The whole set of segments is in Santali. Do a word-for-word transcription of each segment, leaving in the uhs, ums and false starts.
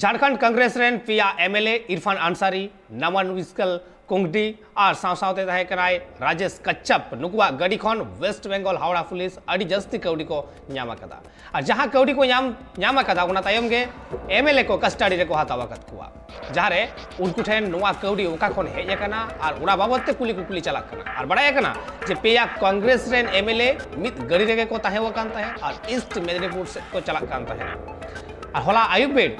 ᱡᱷᱟᱲᱠᱷᱚᱸᱰ ᱠᱚᱝᱜᱨᱮᱥ ᱨᱮᱱ ᱯᱮᱭᱟ ᱮᱢᱮᱞᱮ ᱤᱨᱯᱷᱟᱱ ᱟᱱᱥᱟᱨᱤ, ᱱᱟᱢᱟᱱ ᱢᱤᱥᱠᱟᱞ ᱠᱚᱝᱰᱤ ᱟᱨ ᱥᱟᱶ ᱥᱟᱶᱛᱮ ᱛᱟᱦᱮᱸ ᱠᱟᱱᱟᱭ ᱨᱟᱡᱮᱥ ᱠᱟᱪᱪᱟᱯ, ᱱᱩᱠᱩᱣᱟᱜ ᱜᱟᱹᱰᱤ ᱠᱷᱚᱱ ᱣᱮᱥᱴ ᱵᱮᱝᱜᱚᱞ ᱦᱟᱣᱲᱟ ᱯᱩᱞᱤᱥ ᱟᱹᱰᱤ ᱡᱟᱹᱥᱛᱤ ᱠᱟᱹᱣᱰᱤ ᱠᱚ ᱧᱟᱢ ᱟᱠᱟᱫᱟ᱾ ᱟᱨ ᱡᱟᱦᱟᱸ ᱠᱟᱹᱣᱰᱤ ᱠᱚ ᱧᱟᱢ ᱧᱟᱢ ᱟᱠᱟᱫᱟ, ᱚᱱᱟ ᱛᱟᱭᱚᱢ ᱜᱮ ᱮᱢᱮᱞᱮ ᱠᱚ ᱠᱟᱥᱴᱟᱰᱤ ᱨᱮᱠᱚ ᱦᱟᱛᱟᱣ ᱟᱠᱟᱫ ᱠᱚᱣᱟ, ᱡᱟᱦᱟᱸᱨᱮ ᱩᱱᱠᱩ ᱴᱷᱮᱱ ᱱᱚᱣᱟ ᱠᱟᱹᱣᱰᱤ ᱚᱠᱟ ᱠᱷᱚᱱ ᱦᱮᱡ ᱟᱠᱟᱱᱟ ᱟᱨ ᱚᱱᱟ ᱵᱟᱵᱚᱫ ᱛᱮ ᱠᱩᱞᱤ ᱠᱩᱯᱞᱤ ᱪᱟᱞᱟᱜ ᱠᱟᱱᱟ᱾ ᱟᱨ ᱵᱟᱲᱟᱭ ᱟᱠᱟᱱᱟ ᱡᱮ ᱯᱮᱭᱟ ᱠᱚᱝᱜᱨᱮᱥ ᱨᱮᱱ ᱮᱢᱮᱞᱮ ᱢᱤᱫ ᱜᱟᱹᱰᱤ ᱨᱮᱜᱮ ᱠᱚ ᱛᱟᱦᱮᱸ ᱟᱠᱟᱱ ᱛᱟᱦᱮᱸᱫ ᱟᱨ ᱤᱥᱴ ᱢᱮᱫᱽᱱᱤᱯᱩᱨ ᱥᱮᱫ ᱠᱚ ᱪᱟᱞᱟᱜ ᱠᱟᱱ ᱛᱟᱦᱮᱸᱱᱟ᱾ ᱟᱨ ᱦᱚᱞᱟ ᱟᱹᱭᱩᱵ ᱵᱮᱲ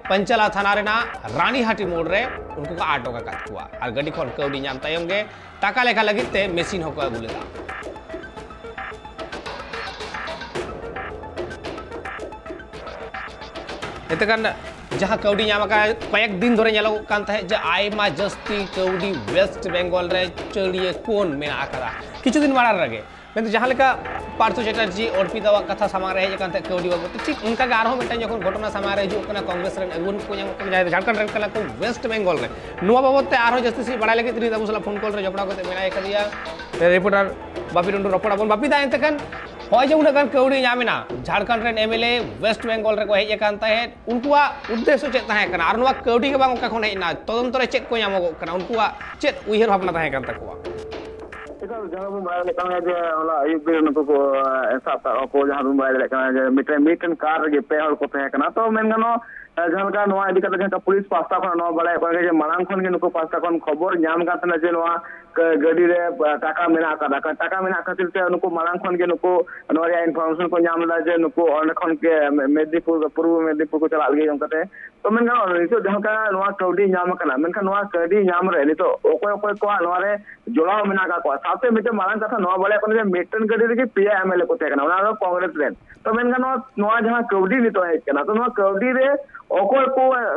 ᱯᱟᱧᱪᱟᱞᱟ ᱛᱷᱟᱱᱟ ᱨᱮᱱᱟᱜ ᱨᱟᱱᱤᱦᱟᱴᱤ ᱢᱳᱲ ᱨᱮ ᱩᱱᱠᱩ ᱠᱚ ᱟᱴᱚᱠ ᱟᱠᱟᱫ ᱠᱚᱣᱟ ᱟᱨ ᱜᱟᱹᱰᱤ ᱠᱷᱚᱱ ᱠᱟᱹᱣᱰᱤ ᱧᱟᱢ ᱛᱟᱭᱚᱢ ᱜᱮ ᱴᱟᱠᱟ ᱞᱮᱠᱷᱟ ᱞᱟᱹᱜᱤᱫ ᱛᱮ ᱢᱮᱥᱤᱱ ᱦᱚᱸᱠᱚ ᱟᱹᱜᱩ ᱞᱮᱫᱟ᱾ ᱮᱱᱛᱮ ᱠᱷᱟᱱ ᱡᱟᱦᱟᱸ ᱠᱟᱹᱣᱰᱤ ᱧᱟᱢ ᱟᱠᱟᱫ, ᱠᱚᱭᱮᱠ ᱫᱤᱱ ᱫᱷᱚᱨᱮ ᱧᱮᱞᱚᱜᱚᱜ ᱠᱟᱱ ᱛᱟᱦᱮᱸᱫ ᱡᱮ ᱟᱭᱢᱟ ᱡᱟᱹᱥᱛᱤ ᱠᱟᱹᱣᱰᱤ ᱣᱮᱥᱴ ᱵᱮᱝᱜᱚᱞ ᱨᱮ ᱪᱟᱹᱲᱤᱭᱟᱹ ᱠᱳᱱ ᱢᱮᱱᱟᱜ ᱟᱠᱟᱫᱟ᱾ ᱠᱤᱪᱷᱩ ᱫᱤᱱ ᱢᱟᱲᱟᱝ ᱨᱮᱜᱮ ᱢᱮᱱᱫᱚ ᱡᱟᱦᱟᱸ ᱞᱮᱠᱟ ᱯᱟᱨᱛᱷᱚ ᱪᱮᱴᱟᱨᱡᱤ ᱚᱨᱯᱤᱛᱟᱣᱟᱜ ᱠᱟᱛᱷᱟ ᱥᱟᱢᱟᱝ ᱨᱮ ᱦᱮᱡ ᱟᱠᱟᱱ ᱛᱟᱦᱮᱸᱫ ᱠᱟᱹᱣᱰᱤ ᱵᱟᱵᱚᱫ ᱛᱮ, ᱴᱷᱤᱠ ᱚᱱᱠᱟ ᱜᱮ ᱟᱨᱦᱚᱸ ᱢᱤᱫᱴᱟᱝ ᱡᱚᱠᱷᱚᱱ ᱜᱷᱚᱴᱚᱱᱟ ᱥᱟᱢᱟᱝ ᱨᱮ ᱦᱤᱡᱩᱜ ᱠᱟᱱᱟ ᱠᱚᱝᱜᱨᱮᱥ ᱨᱮᱱ ᱟᱹᱜᱩᱣᱟᱹᱱ ᱠᱚᱠᱚ ᱧᱟᱢᱚᱜ ᱠᱟᱱᱟ, ᱡᱟᱦᱟᱸᱭ ᱫᱚ ᱡᱷᱟᱲᱠᱷᱚᱸᱰ ᱨᱮᱱ ᱠᱟᱱᱟ ᱠᱚ ᱣᱮᱥᱴ ᱵᱮᱝᱜᱚᱞ ᱨᱮ᱾ ᱱᱚᱣᱟ ᱵᱟᱵᱚᱫ ᱛᱮ ᱟᱨᱦᱚᱸ ᱡᱟᱹᱥᱛᱤ ᱥᱮᱫ ᱵᱟᱲᱟᱭ ᱞᱟᱹᱜᱤᱫ ᱱᱤᱛ ᱟᱵᱚ ᱥᱟᱞᱟᱜ ᱯᱷᱳᱱ ᱠᱚᱞ ᱨᱮ ᱡᱚᱯᱲᱟᱣ ᱠᱟᱛᱮ ᱢᱮᱱᱟᱭ ᱟᱠᱟᱫᱮᱭᱟ ᱨᱤᱯᱳᱨᱴᱟᱨ ᱵᱟᱯᱤ ᱴᱩᱰᱩ᱾ ᱨᱚᱯᱚᱲ ᱟᱵᱚᱱ ᱵᱟᱯᱤ ᱫᱟ, ᱮᱱᱛᱮ ᱠᱷᱟᱱ ᱦᱚᱸᱜᱼᱚᱭ ᱡᱮ ᱩᱱᱟᱹᱜ ᱜᱟᱱ ᱠᱟᱹᱣᱰᱤ ᱧᱟᱢ ᱮᱱᱟ, ᱡᱷᱟᱲᱠᱷᱚᱸᱰ ᱨᱮᱱ ᱮᱢᱮᱞᱮ ᱣᱮᱥᱴ ᱵᱮᱝᱜᱚᱞ ᱨᱮᱠᱚ ᱦᱮᱡ ᱟᱠᱟᱱ ᱛᱟᱦᱮᱸᱫ, ᱩᱱᱠᱩᱣᱟᱜ ᱩᱫᱽᱫᱮᱥᱥᱚ ᱪᱮᱫ ᱛᱟᱦᱮᱸ ᱠᱟᱱᱟ ᱟᱨ ᱱᱚᱣᱟ ᱠᱟᱹᱣᱰᱤ ᱜᱮ ᱵᱟᱝ ᱚᱠᱟ ᱠᱷᱚᱱ ᱦᱮᱡ ᱮᱱᱟ, ᱛᱚᱫᱚᱱᱛᱚ ᱨᱮ ᱪᱮᱫ ᱠᱚ ᱧᱟᱢᱚᱜᱚᱜ ᱠᱟᱱᱟ, ᱩᱱᱠᱩᱣᱟᱜ ᱪᱮᱫ ᱩᱭᱦᱟᱹᱨ ᱵᱷᱟᱵᱽᱱᱟ ᱛᱟᱦᱮᱸ ᱠᱟᱱ ᱛᱟᱠᱚᱣᱟ? ᱮᱠᱟᱞ, ᱡᱟᱦᱟᱸ ᱵᱚᱱ ᱵᱟᱲᱟᱭ ᱫᱟᱲᱮᱭᱟᱜ ᱠᱟᱱᱟ ᱡᱮ ᱦᱚᱞᱟ ᱟᱹᱭᱩᱵ ᱵᱮᱲ ᱱᱩᱠᱩ ᱠᱚ, ᱮ, ᱥᱟᱵ ᱠᱟᱜ ᱠᱚ, ᱡᱟᱦᱟᱸ ᱵᱚᱱ ᱵᱟᱲᱟᱭ ᱫᱟᱲᱮᱭᱟᱜ ᱠᱟᱱᱟ ᱡᱮ ᱢᱤᱫᱴᱮᱱ, ᱢᱤᱫᱴᱮᱱ ᱠᱟᱨ ᱨᱮᱜᱮ ᱯᱮ ᱦᱚᱲ ᱠᱚ ᱛᱟᱦᱮᱸ ᱠᱟᱱᱟ᱾ ᱛᱚ ᱢᱮᱱ ᱜᱟᱱᱚᱜᱼᱟ, ᱮ, ᱡᱟᱦᱟᱸ ᱞᱮᱠᱟ ᱱᱚᱣᱟ ᱤᱫᱤ ᱠᱟᱛᱮ ᱡᱟᱦᱟᱸ ᱞᱮᱠᱟ ᱯᱩᱞᱤᱥ ᱯᱟᱦᱴᱟ ᱠᱷᱚᱱ ᱱᱚᱣᱟ ᱵᱟᱲᱟᱭᱚᱜ ᱠᱟᱱᱟ ᱡᱮ ᱢᱟᱲᱟᱝ ᱠᱷᱚᱱ ᱜᱮ ᱱᱩᱠᱩ ᱯᱟᱦᱴᱟ ᱠᱷᱚᱱ ᱠᱷᱚᱵᱚᱨ ᱧᱟᱢ ᱠᱟᱱ ᱛᱟᱦᱮᱱᱟ ᱡᱮ ᱱᱚᱣᱟ ᱠ-, ᱜᱟᱹᱰᱤ ᱨᱮ, ᱮ, ᱴᱟᱠᱟ ᱢᱮᱱᱟᱜ ᱟᱠᱟᱫᱟ᱾ ᱠᱟ-, ᱴᱟᱠᱟ ᱢᱮᱱᱟᱜ ᱠᱷᱟᱹᱛᱤᱨ ᱛᱮ ᱱᱩᱠᱩ ᱢᱟᱲᱟᱝ ᱠᱷᱚᱱ ᱜᱮ ᱱᱩᱠᱩ ᱱᱚᱣᱟ ᱨᱮᱭᱟᱜ ᱤᱱᱯᱷᱚᱨᱢᱮᱥᱚᱱ ᱠᱚ ᱧᱟᱢ ᱞᱮᱫᱟ ᱡᱮ ᱱᱩᱠᱩ ᱚᱸᱰᱮ ᱠᱷᱚᱱ ᱜᱮ ᱢᱮ-, ᱢᱮᱫᱽᱱᱤᱯᱩᱨ, ᱯᱩᱨᱵᱚ ᱢᱮᱫᱽᱱᱤᱯᱩᱨ ᱠᱚ ᱪᱟᱞᱟᱜ ᱞᱟᱹᱜᱤᱫ ᱚᱱᱠᱟᱛᱮ᱾ ᱛᱚ ᱢᱮᱱ ᱜᱟᱱᱚᱜᱼᱟ, ᱱᱤᱛᱚᱜ ᱡᱟᱦᱟᱸ ᱞᱮᱠᱟ ᱱᱚᱣᱟ ᱠᱟᱹᱣᱰᱤ ᱧᱟᱢ ᱟᱠᱟᱱᱟ, ᱢᱮᱱᱠᱷᱟᱱ ᱱᱚᱣᱟ ᱠᱟᱹᱣᱰᱤ ᱧᱟᱢ ᱨᱮ ᱱᱤᱛᱚᱜ ᱚᱠᱚᱭ ᱚᱠᱚᱭ ᱠᱚᱣᱟᱜ ᱱᱚᱣᱟ ᱨᱮ ᱡᱚᱲᱟᱣ ᱢᱮᱱᱟᱜ ᱟᱠᱟᱫ ᱠᱚᱣᱟ᱾ ᱥᱟᱶᱛᱮ ᱢᱤᱫᱴᱮᱱ ᱢᱟᱨᱟᱝ ᱠᱟᱛᱷᱟ ᱱᱚᱣᱟ ᱵᱟᱲᱟᱭᱚᱜ ᱠᱟᱱᱟ ᱡᱮ ᱢᱤᱫᱴᱮᱱ ᱜᱟᱹᱰᱤ ᱨᱮᱜᱮ ᱯᱮᱭᱟ ᱮᱢᱮᱞᱮ ᱠᱚ ᱛᱟᱦᱮᱸ ᱠᱟᱱᱟ, ᱚᱱᱟ ᱫᱚ ᱠᱚᱝᱜᱨᱮᱥ ᱨᱮᱱ᱾ ᱛᱚ ᱢᱮᱱ ᱜᱟᱱᱚᱜᱼᱟ, ᱱᱚᱣᱟ ᱡᱟᱦᱟᱸ ᱠᱟᱹᱣᱰᱤ ᱱᱤᱛᱚᱜ ᱦᱮᱡ ᱟᱠᱟᱱᱟ, ᱛᱚ ᱱᱚᱣᱟ ᱠᱟᱹᱣᱰᱤ ᱨᱮ ᱚᱠᱚᱭ ᱠᱚ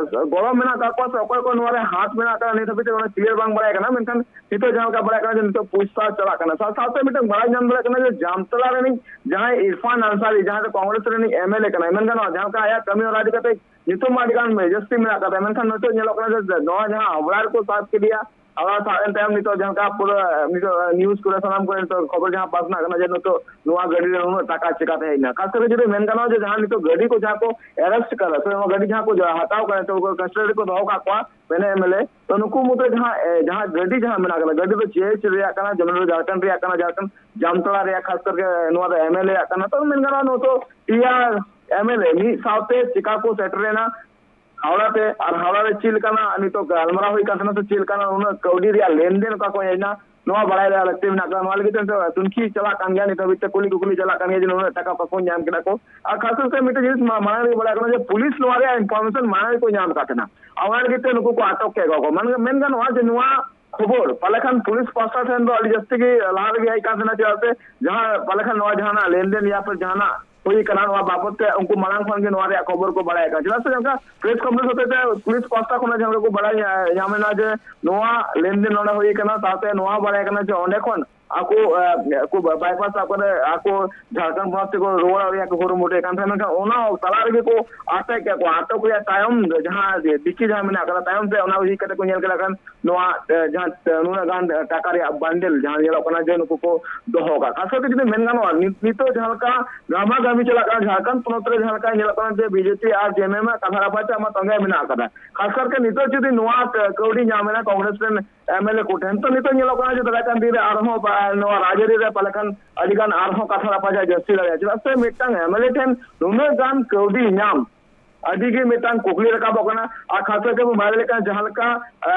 ᱜᱚᱲᱚ ᱢᱮᱱᱟᱜ ᱟᱠᱟᱫ ᱠᱚᱣᱟ ᱥᱮ ᱚᱠᱚᱭ ᱠᱚ ᱱᱚᱣᱟ ᱨᱮ ᱦᱟᱛ ᱢᱮᱱᱟᱜ ᱟᱠᱟᱫᱟ, ᱱᱤᱛ ᱦᱟᱹᱵᱤᱡ ᱛᱮ ᱚᱱᱟ ᱠᱞᱤᱭᱟᱨ ᱵᱟᱝ ᱵᱟᱲᱟᱭ ᱠᱟᱱᱟ᱾ ᱢᱮᱱᱠᱷᱟᱱ ᱱᱤᱛᱚᱜ ᱡᱟᱦᱟᱸ ᱞᱮᱠᱟ ᱵᱟᱲᱟᱭ ᱠᱟᱱᱟ ᱡᱮ ᱱᱤᱛᱚᱜ ᱯᱚᱭᱥᱟ ᱪᱟᱞᱟᱜ ᱠᱟᱱᱟ᱾ ᱥᱟᱶ ᱥᱟᱶᱛᱮ ᱢᱤᱫᱴᱟᱝ ᱵᱟᱲᱟᱭ ᱧᱟᱢ ᱫᱟᱲᱮᱭᱟᱜ ᱠᱟᱱᱟ ᱡᱮ ᱡᱟᱢᱛᱟᱲᱟ ᱨᱤᱱᱤᱡ ᱡᱟᱦᱟᱸᱭ ᱤᱨᱯᱷᱟᱱ ᱟᱱᱥᱟᱨᱤ, ᱡᱟᱦᱟᱸᱭ ᱫᱚ ᱠᱚᱝᱜᱨᱮᱥ ᱨᱤᱱᱤᱡ ᱮᱢᱮᱞᱮ ᱠᱟᱱᱟᱭ, ᱢᱮᱱ ᱜᱟᱱᱚᱜᱼᱟ, ᱡᱟᱦᱟᱸ ᱞᱮᱠᱟ ᱟᱭᱟᱜ ᱠᱟᱹᱢᱤ ᱦᱚᱨᱟ ᱤᱫᱤ ᱠᱟᱛᱮ ᱧᱩᱛᱩᱢ ᱢᱟ ᱟᱹᱰᱤ ᱜᱟᱱ ᱡᱟᱹᱥᱛᱤ ᱢᱮᱱᱟᱜ ᱟᱠᱟᱫᱟ, ᱢᱮᱱᱠᱷᱟᱱ ᱱᱤᱛᱚᱜ ᱧᱮᱞᱚᱜ ᱠᱟᱱᱟ ᱡᱮ ᱱᱚᱣᱟ ᱡᱟᱦᱟᱸ ᱟᱢᱲᱟ ᱨᱮᱠᱚ ᱥᱟᱵ ᱠᱮᱫᱮᱭᱟ, ᱟᱵᱟᱨ ᱥᱟᱵ ᱮᱱ ᱛᱟᱭᱚᱢ ᱱᱤᱛᱚᱜ ᱡᱟᱦᱟᱸ ᱞᱮᱠᱟ ᱯᱩᱨᱟᱹ ᱱᱤᱛᱚᱜ news ᱠᱚᱨᱮ ᱥᱟᱱᱟᱢ ᱠᱚᱨᱮ ᱱᱤᱛᱚᱜ ᱠᱷᱚᱵᱚᱨ ᱡᱟᱦᱟᱸ ᱯᱟᱥᱱᱟᱜ ᱠᱟᱱᱟ ᱡᱮ ᱱᱤᱛᱚᱜ ᱱᱚᱣᱟ ᱜᱟᱹᱰᱤ ᱨᱮ ᱱᱩᱱᱟᱹᱜ ᱴᱟᱠᱟ ᱪᱤᱠᱟᱛᱮ ᱦᱮᱡ ᱮᱱᱟ᱾ ᱠᱷᱟᱥ ᱠᱟᱛᱮ ᱡᱩᱫᱤ ᱢᱮᱱ ᱜᱟᱱᱚᱜᱼᱟ ᱡᱮ ᱡᱟᱦᱟᱸ ᱱᱤᱛᱚᱜ ᱜᱟᱹᱰᱤ ᱠᱚ ᱡᱟᱦᱟᱸ ᱠᱚ arrest ᱠᱟᱫᱟ ᱥᱮ ᱱᱚᱣᱟ ᱜᱟᱹᱰᱤ ᱡᱟᱦᱟᱸ ᱠᱚ ᱦᱟᱛᱟᱣ ᱠᱟᱫᱟ ᱱᱤᱛᱚᱜ ᱠᱚ custody ᱨᱮᱠᱚ ᱫᱚᱦᱚ ᱠᱟᱜ ᱠᱚᱣᱟ ᱢᱮᱱᱮ ᱮᱢ ᱮᱞ ᱮ, ᱛᱚ ᱱᱩᱠᱩ ᱢᱩᱫᱽᱨᱮ ᱡᱟᱦᱟᱸ ᱮ, ᱡᱟᱦᱟᱸ ᱜᱟᱹᱰᱤ ᱡᱟᱦᱟᱸ ᱢᱮᱱᱟᱜ ᱠᱟᱫᱟ ᱜᱟᱹᱰᱤ ᱫᱚ ᱪᱮ ᱮᱪ ᱨᱮᱭᱟᱜ ᱠᱟᱱᱟ, ᱡᱮᱢᱚᱱ ᱡᱷᱟᱲᱠᱷᱚᱸᱰ ᱨᱮᱭᱟᱜ ᱠᱟᱱᱟ, ᱡᱷᱟᱲᱠᱷᱚᱸᱰ ᱡᱟᱢᱛᱟᱲᱟ ᱨᱮᱭᱟᱜ ᱠᱷᱟᱥ ᱠᱟᱨ ᱱᱚᱣᱟ ᱫᱚ ᱮᱢ ᱮᱞ ᱮ ᱭᱟᱜ ᱠᱟᱱᱟ᱾ ᱛᱚ ᱢᱮᱱ ᱜᱟᱱᱚᱜᱼᱟ ᱱᱤᱛᱚᱜ ᱯᱮᱭᱟ ᱮᱢ ᱮᱞ ᱮ ᱢᱤᱫ ᱥᱟᱶᱛᱮ ᱪᱤᱠᱟ ᱠᱚ ᱥᱮᱴᱮᱨᱮᱱᱟ ᱦᱟᱣᱲᱟ ᱛᱮ, ᱟᱨ ᱦᱟᱣᱲᱟ ᱨᱮ ᱪᱮᱫ ᱞᱮᱠᱟᱱᱟᱜ ᱱᱤᱛᱚᱜ ᱜᱟᱞᱢᱟᱨᱟᱣ ᱦᱩᱭ ᱠᱟᱱ ᱛᱟᱦᱮᱱᱟ ᱥᱮ ᱪᱮᱫ ᱞᱮᱠᱟᱱᱟᱜ ᱩᱱᱟᱹᱜ ᱠᱟᱹᱣᱰᱤ ᱨᱮᱭᱟᱜ ᱞᱮᱱᱫᱮᱱ ᱚᱠᱟ ᱠᱚ ᱦᱮᱡ ᱮᱱᱟ, ᱱᱚᱣᱟ ᱵᱟᱲᱟᱭ ᱨᱮᱭᱟᱜ ᱞᱟᱹᱠᱛᱤ ᱢᱮᱱᱟᱜ ᱠᱟᱱᱟ᱾ ᱱᱚᱣᱟ ᱞᱟᱹᱜᱤᱫ ᱛᱮ ᱱᱤᱛᱚᱜ ᱛᱩᱱᱠᱷᱤ ᱪᱟᱞᱟᱜ ᱠᱟᱱ ᱜᱮᱭᱟ, ᱱᱤᱛ ᱦᱟᱹᱵᱤᱡ ᱛᱮ ᱠᱩᱞᱤ ᱠᱩᱠᱞᱤ ᱪᱟᱞᱟᱜ ᱠᱟᱱ ᱜᱮᱭᱟ ᱡᱮ ᱱᱩᱱᱟᱹᱜ ᱴᱟᱠᱟ ᱚᱠᱟ ᱠᱷᱚᱱ ᱧᱟᱢ ᱠᱮᱫᱟ ᱠᱚ᱾ ᱟᱨ ᱠᱷᱟᱥ ᱠᱟᱨᱛᱮ ᱢᱤᱫᱴᱮᱱ ᱡᱤᱱᱤᱥ ᱢᱟ-, ᱢᱟᱲᱟᱝ ᱨᱮᱜᱮ ᱵᱟᱲᱟᱭ ᱠᱟᱱᱟ ᱡᱮ ᱯᱩᱞᱤᱥ ᱱᱚᱣᱟ ᱨᱮᱭᱟᱜ information ᱢᱟᱲᱟᱝ ᱨᱮᱠᱚ ᱧᱟᱢ ᱟᱠᱟᱫ ᱛᱟᱦᱮᱱᱟ, ᱟᱨ ᱚᱱᱟ ᱞᱟᱹᱜᱤᱫ ᱛᱮ ᱱᱩᱠᱩ ᱠᱚ ᱟᱴᱚᱠ ᱠᱮᱫ ᱠᱚᱣᱟ ᱠᱚ᱾ ᱢᱮᱱ-, ᱢᱮᱱ ᱜᱟᱱᱚᱜᱼᱟ ᱡᱮ ᱱᱚᱣᱟ ᱠᱷᱚᱵᱚᱨ ᱯᱟᱞᱮ ᱠᱷᱟᱱ ᱯᱩᱞᱤᱥ ᱯᱟᱥᱴᱟ ᱴᱷᱮᱱ ᱫᱚ ᱟᱹᱰᱤ ᱡᱟᱹᱥᱛᱤ ᱜᱮ ᱞᱟᱦᱟ ᱨᱮᱜᱮ ᱦᱮᱡ ᱠᱟᱱ ᱛᱟᱦᱮᱱᱟ, ᱪᱮᱫᱟᱜ ᱥᱮ ᱡᱟᱦᱟᱸ ᱯᱟᱞᱮ ᱠᱷᱟᱱ ᱱᱚᱣᱟ ᱡᱟᱦᱟᱱᱟᱜ ᱞᱮᱱᱫᱮᱱ ᱭᱟ ᱯᱷᱤᱨ ᱡᱟᱦᱟᱱᱟᱜ ᱦᱩᱭ ᱠᱟᱱᱟ, ᱱᱚᱣᱟ ᱵᱟᱵᱚᱛ ᱛᱮ ᱩᱱᱠᱩ ᱢᱟᱲᱟᱝ ᱠᱷᱚᱱ ᱜᱮ ᱱᱚᱣᱟ ᱨᱮᱭᱟᱜ ᱠᱷᱚᱵᱚᱨ ᱠᱚ ᱵᱟᱲᱟᱭ ᱠᱟᱱᱟ᱾ ᱪᱮᱫᱟᱜ ᱥᱮ ᱚᱱᱠᱟ press conference ᱦᱚᱛᱮ ᱛᱮ ᱯᱩᱞᱤᱥ ᱯᱟᱥᱴᱟ ᱠᱷᱚᱱᱟᱜ ᱡᱟᱦᱟᱸ ᱞᱮᱠᱟ ᱠᱚ ᱵᱟᱲᱟᱭ ᱧᱟ-, ᱧᱟᱢ ᱮᱱᱟ ᱡᱮ ᱱᱚᱣᱟ ᱞᱮᱱᱫᱮᱱ ᱱᱚᱰᱮ ᱦᱩᱭ ᱠᱟᱱᱟ, ᱥᱟᱶᱛᱮ ᱱᱚᱣᱟ ᱵᱟᱲᱟᱭ ᱠᱟᱱᱟ ᱡᱮ ᱚᱸᱰᱮ ᱠᱷᱚᱱ ᱟᱠᱚ, ᱮ, ᱟᱠᱚ ᱵᱟ-, ᱵᱟᱭᱯᱟᱥ ᱥᱟᱵ ᱠᱟᱛᱮ ᱟᱠᱚ ᱡᱷᱟᱲᱠᱷᱚᱸᱰ ᱯᱚᱱᱚᱛ ᱛᱮᱠᱚ ᱨᱩᱣᱟᱹᱲᱚᱜ ᱨᱮᱭᱟᱜ ᱠᱚ ᱠᱩᱨᱩᱢᱩᱴᱩᱭᱮᱫ ᱠᱟᱱ ᱛᱟᱦᱮᱸᱱᱟ, ᱢᱮᱱᱠᱷᱟᱱ ᱚᱱᱟ ᱛᱟᱞᱟ ᱨᱮᱜᱮ ᱠᱚ ᱟᱴᱮᱫ ᱠᱮᱫ ᱠᱚᱣᱟ᱾ ᱟᱴᱚᱠ ᱨᱮᱭᱟᱜ ᱛᱟᱭᱚᱢ ᱡᱟᱦᱟᱸ ᱰᱤᱠᱤ ᱡᱟᱦᱟᱸ ᱢᱮᱱᱟᱜ ᱠᱟᱫᱟ, ᱛᱟᱭᱚᱢ ᱛᱮ ᱚᱱᱟ ᱤᱫᱤ ᱠᱟᱛᱮ ᱠᱚ ᱧᱮᱞ ᱠᱮᱫᱟ ᱠᱷᱟᱱ ᱱᱚᱣᱟ, ᱮ, ᱡᱟᱦᱟᱸ, ᱮ, ᱱᱩᱱᱟᱹᱜ ᱜᱟᱱ, ᱮ, ᱴᱟᱠᱟ ᱨᱮᱭᱟᱜ ᱵᱟᱱᱰᱮᱞ ᱡᱟᱦᱟᱸ ᱧᱮᱞᱚᱜ ᱠᱟᱱᱟ ᱡᱮ ᱱᱩᱠᱩ ᱠᱚ ᱫᱚᱦᱚ ᱠᱟᱜ᱾ ᱠᱷᱟᱥ ᱠᱟᱨᱛᱮ ᱡᱩᱫᱤ ᱢᱮᱱ ᱜᱟᱱᱚᱜᱼᱟ, ᱱᱤᱛ-, ᱱᱤᱛᱚᱜ ᱡᱟᱦᱟᱸ ᱞᱮᱠᱟ ᱜᱷᱟᱢᱟ ᱜᱷᱟᱢᱤ ᱪᱟᱞᱟᱜ ᱠᱟᱱᱟ ᱡᱷᱟᱲᱠᱷᱚᱸᱰ ᱯᱚᱱᱚᱛ ᱨᱮ, ᱡᱟᱦᱟᱸ ᱞᱮᱠᱟ ᱧᱮᱞᱚᱜ ᱠᱟᱱᱟ ᱡᱮ ᱵᱤ ᱡᱮ ᱯᱤ ᱟᱨ ᱡᱮ ᱮᱢ ᱮᱢ ᱟᱜ ᱠᱟᱛᱷᱟ ᱨᱟᱯᱟᱪᱟᱜ ᱢᱟ ᱛᱚᱸᱜᱮ ᱢᱮᱱᱟᱜ ᱠᱟᱫᱟ᱾ ᱠᱷᱟᱥ ᱠᱟᱨᱛᱮ ᱱᱤᱛᱚᱜ ᱡᱩᱫᱤ ᱱᱚᱣᱟ, ᱮ, ᱠᱟᱹᱣᱰᱤ ᱧᱟᱢ ᱮᱱᱟ ᱠᱚᱝᱜᱨᱮᱥ ᱨᱮᱱ ᱮᱢ ᱮᱞ ᱮ ᱠᱚᱴᱷᱮᱱ, ᱛᱚ ᱱᱤᱛᱚᱜ ᱧᱮᱞᱚᱜ ᱠᱟᱱᱟ ᱡᱮ ᱫᱟᱨᱟᱭ ᱠᱟᱱ ᱫᱤᱱ ᱨᱮ ᱟᱨᱦᱚᱸ ᱯᱟ-, ᱱᱚᱣᱟ ᱨᱟᱡᱽᱟᱹᱨᱤ ᱨᱮ ᱯᱟᱞᱮ ᱠᱷᱟᱱ ᱟᱹᱰᱤ ᱜᱟᱱ ᱟᱨᱦᱚᱸ ᱠᱟᱛᱷᱟ ᱨᱟᱯᱟᱪᱟᱜ ᱡᱟᱹᱥᱛᱤ ᱫᱟᱲᱮᱭᱟᱜᱼᱟ᱾ ᱪᱮᱫᱟᱜ ᱥᱮ ᱢᱤᱫᱴᱟᱝ ᱮᱢ ᱮᱞ ᱮ ᱴᱷᱮᱱ ᱱᱩᱱᱟᱹᱜ ᱜᱟᱱ ᱠᱟᱹᱣᱰᱤ ᱧᱟᱢ ᱟᱹᱰᱤ ᱜᱮ ᱢᱤᱫᱴᱟᱝ ᱠᱩᱠᱞᱤ ᱨᱟᱠᱟᱵᱚᱜ ᱠᱟᱱᱟ᱾ ᱟᱨ ᱠᱷᱟᱥ ᱠᱟᱛᱮ ᱵᱚᱱ ᱵᱟᱲᱟᱭ ᱞᱮᱠᱷᱟᱱ ᱡᱟᱦᱟᱸ ᱞᱮᱠᱟ, ᱮ,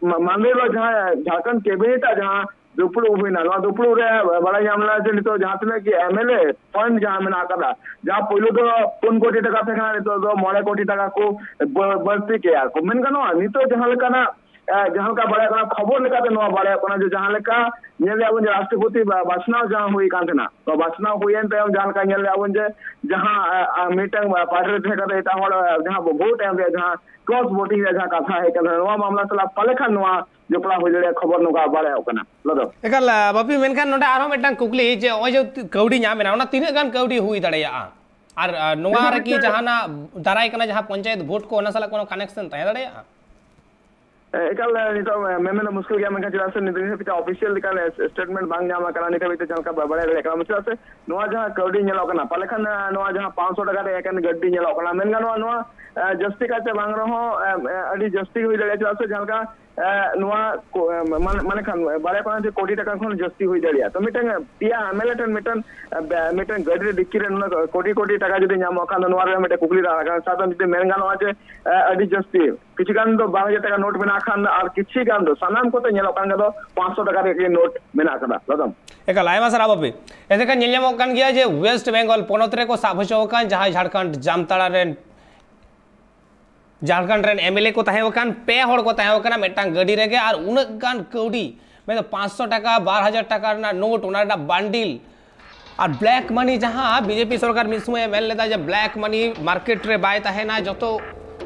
ᱢᱟ-, ᱢᱟᱱᱫᱮᱨ ᱨᱮ ᱡᱟᱦᱟᱸ ᱡᱷᱟᱲᱠᱷᱚᱸᱰ ᱠᱮᱵᱤᱱᱮᱴ ᱟᱜ ᱡᱟᱦᱟᱸ ᱫᱩᱯᱲᱩᱵ ᱦᱩᱭᱱᱟ, ᱱᱚᱣᱟ ᱫᱩᱯᱲᱩᱵ ᱨᱮ ᱵᱟᱲᱟᱭ ᱧᱟᱢ ᱞᱮᱱᱟ ᱡᱮ ᱱᱤᱛᱚᱜ ᱡᱟᱦᱟᱸ ᱛᱤᱱᱟᱹᱜ ᱜᱮ ᱮᱢ ᱮᱞ ᱮ ᱯᱷᱟᱱᱰ ᱡᱟᱦᱟᱸ ᱢᱮᱱᱟᱜ ᱟᱠᱟᱫᱟ, ᱡᱟᱦᱟᱸ ᱯᱳᱭᱞᱳ ᱫᱚ ᱯᱩᱱ ᱠᱳᱴᱤ ᱴᱟᱠᱟ ᱛᱟᱦᱮᱸ ᱠᱟᱱᱟ, ᱱᱤᱛᱚᱜ ᱫᱚ ᱢᱚᱬᱮ ᱠᱳᱴᱤ ᱴᱟᱠᱟ ᱠᱚ ᱵᱟᱹ-, ᱵᱟᱹᱲᱛᱤ ᱠᱮᱜᱼᱟ ᱠᱚ᱾ ᱢᱮᱱ ᱜᱟᱱᱚᱜᱼᱟ ᱱᱤᱛᱚᱜ ᱡᱟᱦᱟᱸ ᱞᱮᱠᱟᱱᱟᱜ, ᱮ, ᱡᱟᱦᱟᱸ ᱞᱮᱠᱟ ᱵᱟᱲᱟᱭᱚᱜ ᱠᱟᱱᱟ, ᱠᱷᱚᱵᱚᱨ ᱞᱮᱠᱟᱛᱮ ᱱᱚᱣᱟ ᱵᱟᱲᱟᱭᱚᱜ ᱠᱟᱱᱟ ᱡᱮ ᱡᱟᱦᱟᱸ ᱞᱮᱠᱟ ᱧᱮᱞ ᱞᱮᱜᱼᱟ ᱵᱚᱱ ᱡᱮ ᱨᱟᱥᱴᱨᱚᱯᱚᱛᱤ ᱵᱟ-, ᱵᱟᱪᱷᱱᱟᱣ ᱡᱟᱦᱟᱸ ᱦᱩᱭ ᱠᱟᱱ ᱛᱟᱦᱮᱱᱟ, ᱛᱚ ᱵᱟᱪᱷᱱᱟᱣ ᱦᱩᱭᱮᱱ ᱛᱟᱭᱚᱢ ᱡᱟᱦᱟᱸ ᱞᱮᱠᱟ ᱧᱮᱞ ᱞᱮᱜᱼᱟ ᱵᱚᱱ ᱡᱮ ᱡᱟᱦᱟᱸ, ᱮ, ᱮ, ᱢᱤᱫᱴᱟᱝ ᱯᱟᱨᱴᱤ ᱨᱮ ᱛᱟᱦᱮᱸ ᱠᱟᱛᱮ ᱮᱴᱟᱜ ᱦᱚᱲ, ᱮ, ᱡᱟᱦᱟᱸ ᱵᱚ-, ᱵᱷᱳᱴ ᱮᱢ ᱨᱮᱭᱟᱜ ᱡᱟᱦᱟᱸ ᱠᱨᱚᱥ ᱵᱷᱳᱴᱤᱝ ᱨᱮᱭᱟᱜ ᱡᱟᱦᱟᱸ ᱠᱟᱛᱷᱟ ᱦᱮᱡ ᱠᱟᱱ ᱛᱟᱦᱮᱱᱟ, ᱱᱚᱣᱟ ᱢᱟᱢᱞᱟ ᱥᱟᱞᱟᱜ ᱯᱟᱞᱮ ᱠᱷᱟᱱ ᱱᱚᱣᱟ ᱡᱚᱯᱲᱟᱣ ᱦᱩᱭ ᱫᱟᱲᱮᱭᱟᱜ ᱠᱷᱚᱵᱚᱨ ᱱᱚᱝᱠᱟ ᱵᱟᱲᱟᱭᱚᱜ ᱠᱟᱱᱟ᱾ ᱞᱚᱫᱚ᱾ ᱮᱠᱟᱞ, ᱟ, ᱵᱟᱯᱤ, ᱢᱮᱱᱠᱷᱟᱱ ᱱᱚᱰᱮ ᱟᱨᱦᱚᱸ ᱢᱤᱫᱴᱟᱝ ᱠᱩᱠᱞᱤ ᱡᱮ ᱱᱚᱜᱼᱚᱭ ᱡᱮ ᱠᱟᱹᱣᱰᱤ ᱧᱟᱢ ᱮᱱᱟ, ᱚᱱᱟ ᱛᱤᱱᱟᱹᱜ ᱜᱟᱱ ᱠᱟᱹᱣᱰᱤ ᱦᱩᱭ ᱫᱟᱲᱮᱭᱟᱜᱼᱟ? ᱟᱨ, ᱟ, ᱱᱚᱣᱟ ᱨᱮᱠᱤ ᱡᱟᱦᱟᱱᱟᱜ ᱫᱟᱨᱟᱭ ᱠᱟᱱᱟ ᱡᱟᱦᱟᱸ ᱯᱚᱧᱪᱟᱭᱮᱛ ᱵᱷᱳᱴ ᱠᱚ, ᱚᱱᱟ ᱥᱟᱞᱟᱜ ᱠᱳᱱᱳ connection ᱛᱟᱦᱮᱸ ᱫᱟᱲᱮᱭᱟᱜᱼᱟ? ᱮᱠᱟᱞ, ᱱᱤᱛᱚᱜ ᱢᱮᱢᱮᱱ ᱫᱚ ᱢᱩᱥᱠᱤᱞ ᱜᱮᱭᱟ, ᱢᱮᱱᱠᱷᱟᱱ ᱪᱮᱫᱟᱜ ᱥᱮ ᱱᱤᱛ ᱫᱷᱟᱹᱵᱤᱡ ᱛᱮ ᱚᱯᱷᱤᱥᱤᱭᱟᱞ ᱞᱮᱠᱟᱱ ᱥᱴᱮᱴᱢᱮᱱᱴ ᱵᱟᱝ ᱧᱟᱢ ᱟᱠᱟᱱᱟ, ᱱᱤᱛ ᱦᱟᱹᱵᱤᱡ ᱛᱮ ᱡᱟᱦᱟᱸ ᱞᱮᱠᱟ ᱵᱟᱲᱟᱭ ᱫᱟᱲᱮᱭᱟᱜ ᱠᱟᱱᱟ᱾ ᱪᱮᱫᱟᱜ ᱥᱮ ᱱᱚᱣᱟ ᱡᱟᱦᱟᱸ ᱠᱟᱹᱣᱰᱤ ᱧᱮᱞᱚᱜ ᱠᱟᱱᱟ, ᱯᱟᱞᱮ ᱠᱷᱟᱱ ᱱᱚᱣᱟ ᱡᱟᱦᱟᱸ ᱯᱟᱸᱪᱥᱚ ᱴᱟᱠᱟ ᱨᱮ ᱮᱠᱮᱱ ᱜᱟᱹᱰᱤ ᱧᱮᱞᱚᱜ ᱠᱟᱱᱟ, ᱢᱮᱱ ᱜᱟᱱᱚᱜᱼᱟ ᱱᱚᱣᱟ ᱡᱟᱹᱥᱛᱤ ᱠᱟᱭᱛᱮ ᱵᱟᱝ ᱨᱮᱦᱚᱸ ᱟᱹᱰᱤ ᱡᱟᱹᱥᱛᱤ ᱦᱩᱭ ᱫᱟᱲᱮᱭᱟᱜᱼᱟ᱾ ᱪᱮᱫᱟᱜ ᱥᱮ ᱡᱟᱦᱟᱸ ᱞᱮᱠᱟ ᱱᱚᱣᱟ ᱢᱟᱱᱮ ᱠᱷᱟᱱ ᱵᱟᱨᱭᱟ ᱠᱷᱚᱱ ᱠᱳᱴᱤ ᱴᱟᱠᱟ ᱠᱷᱚᱱ ᱡᱟᱹᱥᱛᱤ ᱦᱩᱭ ᱫᱟᱲᱮᱭᱟᱜᱼᱟ᱾ ᱛᱚ ᱢᱤᱫᱴᱟᱝ ᱯᱮᱭᱟ ᱮᱢᱮᱞᱮ ᱴᱷᱮᱱ ᱢᱤᱫᱴᱟᱝ ᱢᱤᱫᱴᱟᱝ ᱜᱟᱹᱰᱤ ᱨᱮ ᱰᱤᱠᱤ ᱨᱮ ᱱᱩᱱᱟᱹᱜ ᱠᱳᱴᱤ ᱠᱳᱴᱤ ᱴᱟᱠᱟ ᱡᱩᱫᱤ ᱧᱟᱢᱚᱜ ᱠᱷᱟᱱ ᱫᱚ ᱱᱚᱣᱟ ᱨᱮ ᱢᱤᱫᱴᱟᱝ ᱠᱩᱠᱞᱤ ᱨᱟᱲᱟ ᱠᱟᱱᱟ᱾ ᱥᱟᱶᱛᱮ ᱡᱩᱫᱤ ᱢᱮᱱ ᱜᱟᱱᱚᱜᱼᱟ ᱡᱮ ᱟᱹᱰᱤ ᱡᱟᱹᱥᱛᱤ ᱠᱤᱪᱷᱩ ᱜᱟᱱ ᱫᱚ ᱵᱟᱨ ᱦᱟᱡᱟᱨ ᱴᱟᱠᱟ ᱱᱳᱴ ᱢᱮᱱᱟᱜ ᱠᱷᱟᱱ ᱫᱚ, ᱟᱨ ᱠᱤᱪᱷᱩ ᱜᱟᱱ ᱫᱚ ᱥᱟᱱᱟᱢ ᱠᱚᱛᱮ ᱧᱮᱞᱚᱜ ᱠᱟᱱ ᱜᱮ ᱫᱚ ᱯᱟᱸᱪᱥᱚ ᱴᱟᱠᱟ ᱨᱮᱭᱟᱜ ᱜᱮ ᱱᱳᱴ ᱢᱮᱱᱟᱜ ᱟᱠᱟᱫᱟ᱾ ᱞᱟᱫᱚᱢ᱾ ᱮᱠᱟᱞ, ᱟᱭᱢᱟ ᱥᱟᱨᱦᱟᱣ ᱵᱟᱯᱤ᱾ ᱮᱱᱛᱮ ᱠᱷᱟᱱ ᱧᱮᱞ ᱧᱟᱢᱚᱜ ᱠᱟᱱ ᱜᱮᱭᱟ ᱡᱮ ᱳᱭᱮᱥᱴ ᱵᱮᱝᱜᱚᱞ ᱯᱚᱱᱚᱛ ᱨᱮᱠᱚ ᱥᱟᱵ ᱦᱚᱪᱚ ᱟᱠᱟᱱ ᱡᱟᱦᱟᱸᱭ ᱡᱷᱟᱲᱠᱷᱚᱸᱰ ᱡᱟᱢᱛᱟᱲᱟ ᱨᱮᱱ ᱡᱷᱟᱲᱠᱷᱚᱸᱰ ᱨᱮᱱ ᱮᱢᱮᱞᱮ ᱠᱚ ᱛᱟᱦᱮᱸ ᱟᱠᱟᱱ, ᱯᱮ ᱦᱚᱲ ᱠᱚ ᱛᱟᱦᱮᱸ ᱟᱠᱟᱱᱟ ᱢᱤᱫᱴᱟᱝ ᱜᱟᱹᱰᱤ ᱨᱮᱜᱮ, ᱟᱨ ᱩᱱᱟᱹᱜ ᱜᱟᱱ ᱠᱟᱹᱣᱰᱤ, ᱢᱮᱱᱫᱚ ᱯᱟᱸᱪᱥᱚ ᱴᱟᱠᱟ, ᱵᱟᱨ ᱦᱟᱡᱟᱨ ᱴᱟᱠᱟ ᱨᱮᱱᱟᱜ ᱱᱳᱴ, ᱚᱱᱟ ᱨᱮᱱᱟᱜ ᱵᱟᱱᱰᱤᱞ, ᱟᱨ ᱵᱞᱮᱠ ᱢᱟᱱᱤ, ᱡᱟᱦᱟᱸ ᱵᱤᱡᱮᱯᱤ ᱥᱚᱨᱠᱟᱨ ᱢᱤᱫ ᱥᱚᱢᱚᱭᱮ ᱢᱮᱱ ᱞᱮᱫᱟ ᱡᱮ ᱵᱞᱮᱠ ᱢᱟᱱᱤ ᱢᱟᱨᱠᱮᱴ ᱨᱮ ᱵᱟᱭ ᱛᱟᱦᱮᱱᱟ, ᱡᱚᱛᱚ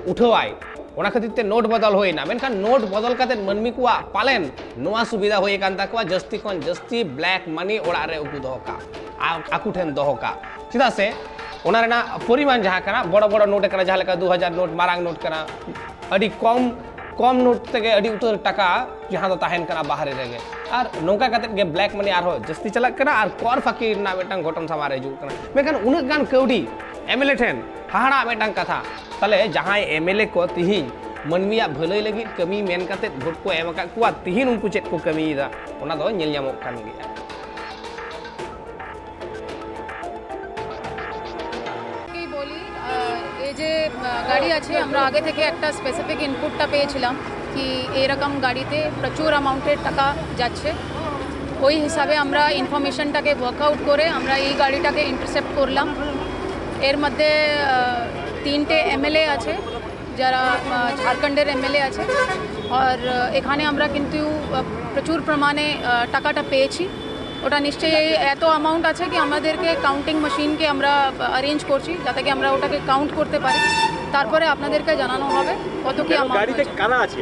ᱩᱴᱷᱟᱹᱣᱟᱭ, ᱚᱱᱟ ᱠᱷᱟᱹᱛᱤᱨ ᱛᱮ ᱱᱳᱴ ᱵᱚᱫᱚᱞ ᱦᱩᱭᱱᱟ᱾ ᱢᱮᱱᱠᱷᱟᱱ ᱱᱳᱴ ᱵᱚᱫᱚᱞ ᱠᱟᱛᱮ ᱢᱟᱹᱱᱢᱤ ᱠᱚᱣᱟᱜ ᱯᱟᱞᱮᱱ ᱱᱚᱣᱟ ᱥᱩᱵᱤᱫᱷᱟ ᱦᱩᱭ ᱟᱠᱟᱱ ᱛᱟᱠᱚᱣᱟ, ᱡᱟᱹᱥᱛᱤ ᱠᱷᱚᱱ ᱡᱟᱹᱥᱛᱤ ᱵᱞᱮᱠ ᱢᱟᱱᱤ ᱚᱲᱟᱜ ᱨᱮ ᱩᱠᱩ ᱫᱚᱦᱚ ᱠᱟᱜ, ᱟ-, ᱟᱠᱚ ᱴᱷᱮᱱ ᱫᱚᱦᱚ ᱠᱟᱜ᱾ ᱪᱮᱫᱟᱜ ᱥᱮ ᱚᱱᱟ ᱨᱮᱱᱟᱜ ᱯᱚᱨᱤᱢᱟᱱ ᱡᱟᱦᱟᱸ ᱠᱟᱱᱟ, ᱵᱚᱲᱚ ᱵᱚᱲᱚ ᱱᱳᱴ ᱠᱟᱱᱟ, ᱡᱟᱦᱟᱸ ᱞᱮᱠᱟ ᱫᱩ ᱦᱟᱡᱟᱨ ᱱᱳᱴ, ᱢᱟᱨᱟᱝ ᱱᱳᱴ ᱠᱟᱱᱟ, ᱟᱹᱰᱤ ᱠᱚᱢ, ᱠᱚᱢ ᱱᱳᱴ ᱛᱮᱜᱮ ᱟᱹᱰᱤ ᱩᱛᱟᱹᱨ ᱴᱟᱠᱟ ᱡᱟᱦᱟᱸ ᱫᱚ ᱛᱟᱦᱮᱱ ᱠᱟᱱᱟ ᱵᱟᱦᱨᱮ ᱨᱮᱜᱮ᱾ ᱟᱨ ᱱᱚᱝᱠᱟ ᱠᱟᱛᱮᱫ ᱜᱮ ᱵᱞᱮᱠ ᱢᱟᱱᱤ ᱟᱨᱦᱚᱸ ᱡᱟᱹᱥᱛᱤ ᱪᱟᱞᱟᱜ ᱠᱟᱱᱟ ᱟᱨ ᱠᱚᱨ ᱯᱷᱟᱹᱠᱤ ᱨᱮᱱᱟᱜ ᱢᱤᱫᱴᱟᱝ ᱜᱷᱚᱴᱚᱱ ᱥᱟᱢᱟᱝ ᱨᱮ ᱦᱤᱡᱩᱜ ᱠᱟᱱᱟ᱾ ᱢᱮᱱᱠᱷᱟᱱ ᱩᱱᱟᱹᱜ ᱜᱟᱱ ᱠᱟᱹᱣᱰᱤ ᱮᱢᱮᱞᱮ ᱴᱷᱮᱱ, ᱦᱟᱦᱟᱲᱟᱜ ᱢᱤᱫᱴᱟᱝ ᱠᱟᱛᱷᱟ᱾ ᱛᱟᱦᱞᱮ ᱡᱟᱦᱟᱸᱭ ᱮᱢᱮᱞᱮ ᱠᱚ ᱛᱤᱦᱤᱧ ᱢᱟᱹᱱᱢᱤᱭᱟᱜ ᱵᱷᱟᱹᱞᱟᱹᱭ ᱞᱟᱹᱜᱤᱫ ᱠᱟᱹᱢᱤ ᱢᱮᱱ ᱠᱟᱛᱮᱫ ᱵᱷᱳᱴ ᱠᱚ ᱮᱢ ᱟᱠᱟᱫ ᱠᱚᱣᱟ, ᱛᱤᱦᱤᱧ ᱩᱱᱠᱩ ᱪᱮᱫ ᱠᱚ ᱠᱟᱹᱢᱤᱭᱮᱫᱟ, ᱚᱱᱟ ᱫᱚ ᱧᱮᱞ ᱧᱟᱢᱚᱜ ᱠᱟᱱ ᱜᱮᱭᱟ᱾ এই যে গাড়ি আছে, আমরা আগে থেকে একটা স্পেসিফিক ইনপুটটা পেয়েছিলাম কি এরকম গাড়িতে প্রচুর অ্যামাউন্টের টাকা যাচ্ছে। ওই হিসাবে আমরা ইনফরমেশনটাকে ওয়ার্ক আউট করে আমরা এই গাড়িটাকে ইন্টারসেপ্ট করলাম। এর মধ্যে তিনটে এমএলএ আছে, যারা ঝাড়খণ্ডের এমএলএ আছে। আর এখানে আমরা কিন্তু প্রচুর প্রমাণে টাকাটা পেয়েছি। ওটা নিশ্চয়ই এত অ্যামাউন্ট আছে কি আমাদেরকে কাউন্টিং মেশিনকে আমরা অ্যারেঞ্জ করছি, যাতে কি আমরা ওটাকে কাউন্ট করতে পারি। তারপরে আপনাদেরকে জানানো হবে কত কি অ্যামাউন্ট। গাড়িতে কারা আছে?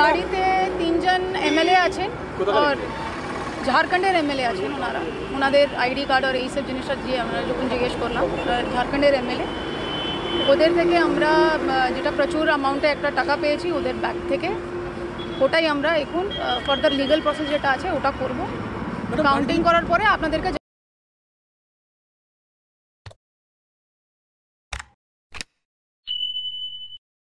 গাড়িতে তিনজন এমএলএ আছেন। ঝাড়খণ্ডের এমএলএ আছেন ওনারা। ওনাদের আইডি কার্ড আর এইসব জিনিসটা দিয়ে আমরা যখন জিজ্ঞেস করলাম, ওনারা ঝাড়খণ্ডের এমএলএ। ওদের থেকে আমরা আহ, যেটা প্রচুর অ্যামাউন্টে একটা টাকা পেয়েছি ওদের ব্যাংক থেকে, ওটাই আমরা এখন ফার্দার লিগ্যাল প্রসেস যেটা আছে ওটা করব। কাউন্টিং করার পরে আপনাদেরকে